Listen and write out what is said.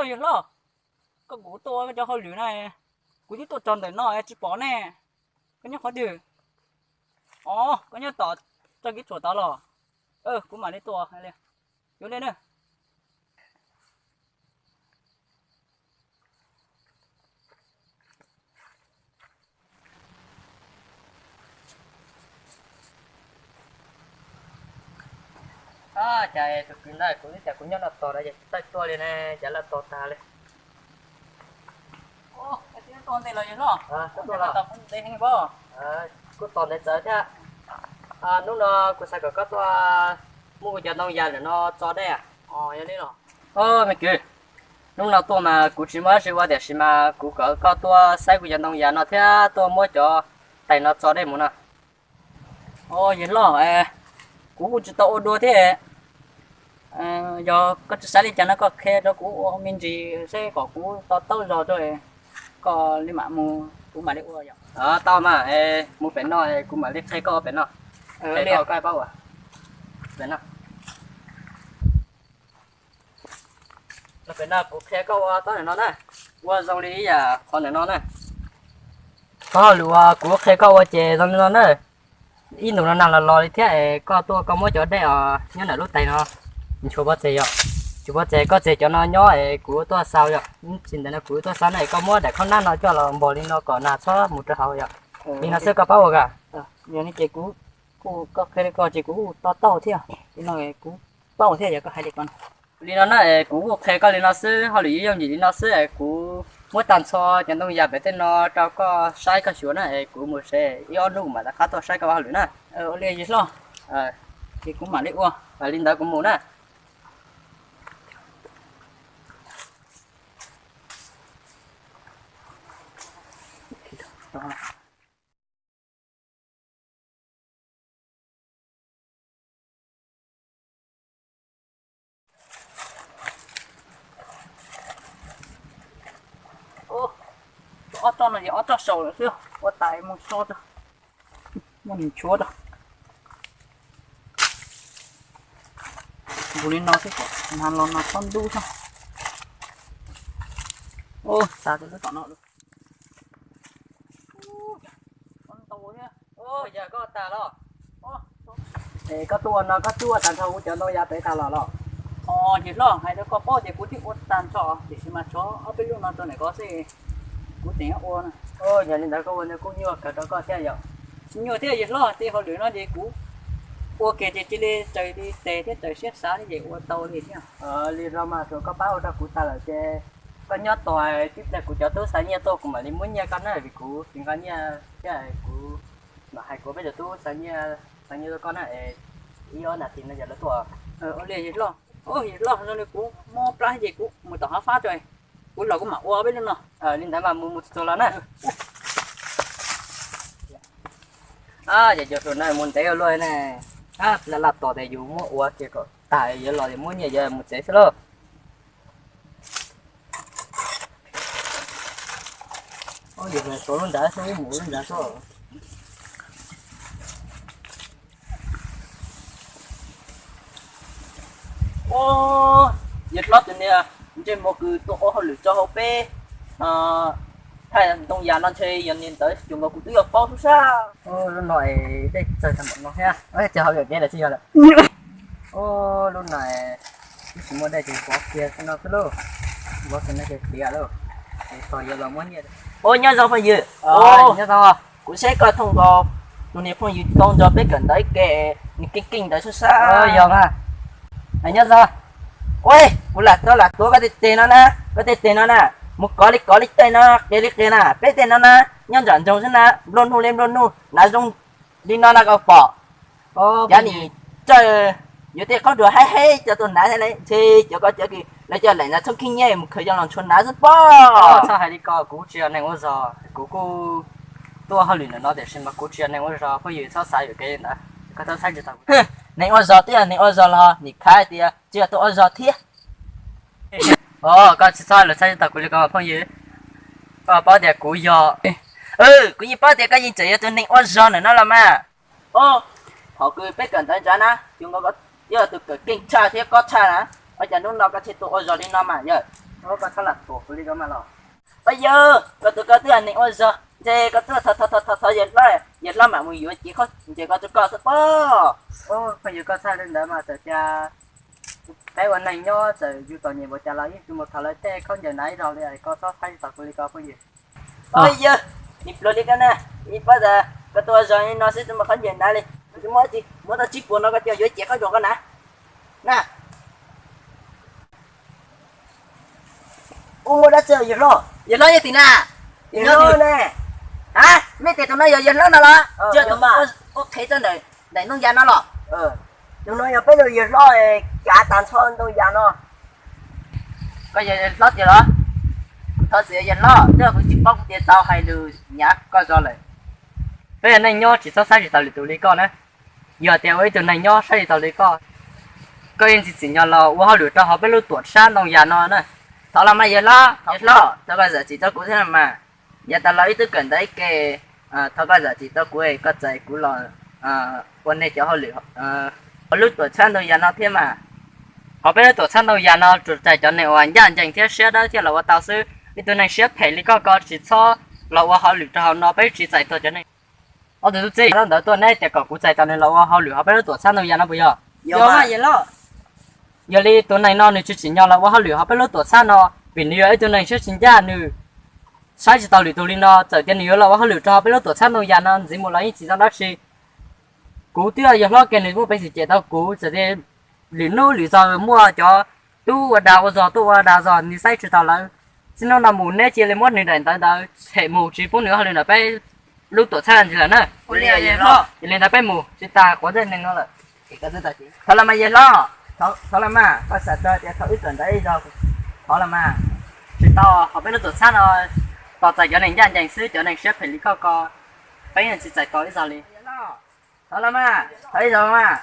Yawg hlob, koj, kuv tuaj ua koj cov hauj lwm na, kuv twb tuaj txog ntawm no tsis pom nej. Koj nyob qhov twg? Os, koj nyob tom tsob kib tshuam tod los? Kuv mam li tuaj. Yuav li na. Cas tus kwv ntawd, kuv twb tias kuv nyob no tos no ces tsis tawm tuaj li ne, cas lawv tos tag li. Kuj tos ntev txawv thiab. Hnub no kuv xav kom koj tuaj muab kuv cov ntoo yas ntawm no tso dej. Me kwv, hnub no tuaj mas kuv tsis muaj dab tsi ua tiam sis mas kuv kom koj tuaj saib kuv cov ntoo yas no thiab tuaj muab cov tais no tso dej mus no. Yawg hlob, kuv kuj tsis tau ua dua thiab. Yog koj tsis xav li cas no koj qhia rau kuv ua me ntsis seb kom kuv to taub zog rau, koj li mam mus kuv mam li ua yom. Tau mas, mus pem no kuv mam li qhia koj ua pem no. Koj pab ua pem no. Pem no kuv qhia koj ua tsob ntawm no na, ua zoo li ib yam qhov ntawm no na. Qhov hauj lwm uas kuv qhia koj ua ces zoo li no na. Ib ntus no nag los los li thiab es koj tuaj koj muab cov dej os nyob ntawm lub tais no nchuav pov txes yom. Nchuav pov txes koj tseg cov no nyob es kuv tuaj xaus yom. Tsis ntawd no kuv tuaj xaus na es koj muab daim khaub nab no coj los npog li no kom nag txhob mus rau hauv yom. Li no xwb koj pab ua koj. Yog li ces kuv, kuv, koj qhia li ko ces kuv kuj to taub thiab. Li no kuv paub thiab yog koj hais li ko. Li no na es kuv kuj qhia koj li no xwb, hauj lwm yooj yim li no xwb es kuv muab tag nrho cov ntoo yas pem tej no rau koj saib koj xyuas na es kuv mus tsev ib ob hnub kuv mam rov qab tuaj saib koj ua hauj lwm na. Ua li yawg hlob, ces kuv mam li ua. Li ntawd kuv mus na. Ob txoj no ces ob txoj saum lawm xwb, ua tais mus so, muab nws nchuav rau. Nqus li no xwb kom nag los no txhob ntub xwb. Tas lub tom no. Yog koj tas los? Es koj tuaj ua no koj twb ua tag nrho kuv cov ntoo yas pem tas los los? Yawg hlob, hais rau koj paub tias kuv twb ua tag nrho tiam sis mas tshuav ob peb lub no rau ntawm ko xwb, kuv tseem ua. Yog li ntawd koj ua ntawd kuj nyuaj kawg rau koj thiab yom? Tsis nyuaj thiab yawg hlob, tej hauj lwm no ces kuv ua kiag ces cia li raws li tes thiab raws siab xav thiab ces ua tau li thiab. Li no mas tsuas koj pab ua rau kuv tas lawm ces koj nyob tos tib pliag kuv cov tub xa nyiaj tuaj kuv mam li muab nyiaj koj na, vim kuv tsis nqa nyiaj thiab, kuv mam hais kuv peb cov tub xa nyiaj, xa nyiaj rau koj na es ib ob nas this no yog lawv tuaj. Ua li yawg hlob, yawg hlob zoo li kuv mob plab ces kuv mus tom hav fab tso, kuv los kuv mam ua peb lub no. Li ntawd mas mus mus txog los na. Ces cov hluas no mus ntev ua luaj ne, laj laj tos tias yus muab ua ces kom tas yuav los yuav muab nyiaj yuav mus tsev xwb lauj. Yus hais lub nrad xwb, mus lub nrad xwb. Yawg hlob tus niag ntsej muag kws tuaj ua hauj lwm tso hauv peb thaij ntoo yas no ntshe yog niag ntawd cuag nkaus kuv twb yuav paub xwb sab. Lub no es dej txawg tag npaum no thiab, ces hauv yam kev lawm tsis yog lawm. Lub no twb tsis muaj dej ces vov kiag no xwb lauj, vov kiag no ces tiav lauj, es tos yuav los muab nyiaj. Nyob zoo phooj ywg. Nyob zoo. Kuv saib koj thooj nkaus tus niag phooj ywg tau nrog peb kawm ntawv ib ke, nws keej keej ntawd sab sab. Yog mas. Nyob zoo. Ua, kuv lam tuav lam tuav koj tej tes no na, koj tej tes no na, mus kov li kov li tej no, qias li qias na, peb tej no na, nyob nram nroog xwb na, nplua nuj li nplua nuj, hnav zoo li no na koj pom. Cov nim txawj yuav tej qhaub duas haib haib coj tuaj hnav thiab, ntshe cov ko cov kws lawv coj laim ntawd txhob khib nyiaj mus khaws coj los ntshua hnav xwb pob. Txhob hais li ko, kuv tsis yog neeg ua zog, kuv kuj tuaj hauj lwm ntawm no tiam sis mas kuv tsis yog neeg ua zog, phooj ywg txhob xav yuam kev li ntawd, koj txhob saib tsis taus. Neeg ua zog twb yog neeg ua zog los nim khav tias tsis yog tus ua zog thiab. Os, koj tsis txhob los txhob tsis taus kuv li ko phooj ywg. Koj paub tias kuv yog, kuv yeej paub tias koj yeej tseem yog tus neeg ua zog ntawm no los mas. Thaum kws peb kawm ntawv ntawd na, yog tus kawm keej tshaj thiab kob tshaj na, ua cas hnub no koj thiaj tuaj ua zog li no mas yawg? Koj txhob lam thuam kuv li ko mas los. Pab yawg, koj tus koj twb hais neeg ua zog, ntshe koj twb thov thov thov thov yawg hlob, yawg hlob mam mus yuav cev khaub ncaws ko rau koj xwb pob. Phooj ywg, koj txhob hais li ntawd mas, txawm tias peb ua neeg nyob txawm yus txom nyem npaum cas los yeej tsis mus thov lawv tej khaub ncaws hnav ib zaug li, koj txhob txhob txog kuv li ko phooj ywg. Pab yawg, nim pluag li koj na, ib pab tas koj tuaj ua zog li no xwb tsis muaj khaub ncaws hnav li, koj tsis muaj dab tsi, muab tau tsib puas no koj coj yuav cev khaub ncaws koj hnav na. Ub, muaj dab tsi yawg hlob? Yawg hlob yog tim na? Yawg hlob ne? A, mej tias tus no yog yawg hlob no los? Ua qhev tau ntawm ntoo yas no los? Tus no yog peb tus yawg hlob kav tas ntxhov ntoo yas no. Koj yog yawg hlob tiag los? Kuv thov txim yawg hlob, twb yog kuv tsis paub kuv tias tau hais lus nyav koj zog lawm. Peb yog neej nyob tsis txhob saib tsis taus lwm tus li koj na. Yog tias ua ib tug neeg nyob saib tsis taus li koj, koj yeej tsis txwm nyo los ua hauj lwm rau hauv peb lub tuam txhab ntoo yas no na. Thov los mas yawg hlob, yawg hlob, thov koj zam txim rau kuv thiab los mas. Yav tas los wb twb kawm ntawv ib ke, thov koj zam txim rau kuv, koj txais kuv los ua nej cov hauj lwm hauv lub tuam txhab ntoo yas no thiab mas. Hauv peb lub tuam txhab ntoo yas no tsuas txais cov neeg uas ncaj ncees thiab siab dawb thiaj los ua tau xwb. Ib tug neeg siab phem li koj ko tsis txhob los ua hauj lwm rau hauv no, peb tsis txais tau cov neeg. Ob tug tub txib, ntawd tuaj neb tias kom kuv txais tos nws los ua hauj lwm hauv peb lub tuam txhab ntoo yas no puas yog? Yog li tus neeg no nws tsis tsim nyog los ua hauj lwm hauv peb lub tuam txhab no, vim nws yog ib tug neeg siab tsis ncaj, nws saib tsis taus lwm tus li no. Txawm tias nws yuav los ua hauj lwm rau hauv peb lub tuam txhab ntoo yas no ntxiv mus los yeej tsis zoo dab tsi. Kuv twb yog hlob kiag, nws muaj peev xwm cem tau kuv. Txawm tias lwm hnub lwm zaus muaj cov tub ua dag ua zog tuaj ua dag zog nws saib tsis taus lawv, txij hnub no mus neb cia li muab nws daim ntawv ntawd tshem mus, tsis pub nws ua hauj lwm ntawm peb lub tuam txhab ntxiv lawm na. Yog li ntawd peb mus tsis tas quav ntsej neeg no lawm. Thov los mas yawg hlob, thov los mas, koj xav tau tias thaum wb kawm ntawv ib zaug, thov los mas, tsis tau hauv peb lub tuam txhab no tos txais cov neeg ncaj ncees xwb, cov neeg siab phem li koj ko peb yeej tsis txais tos ib zaug li. Thov los mas, thov ib zaug mas.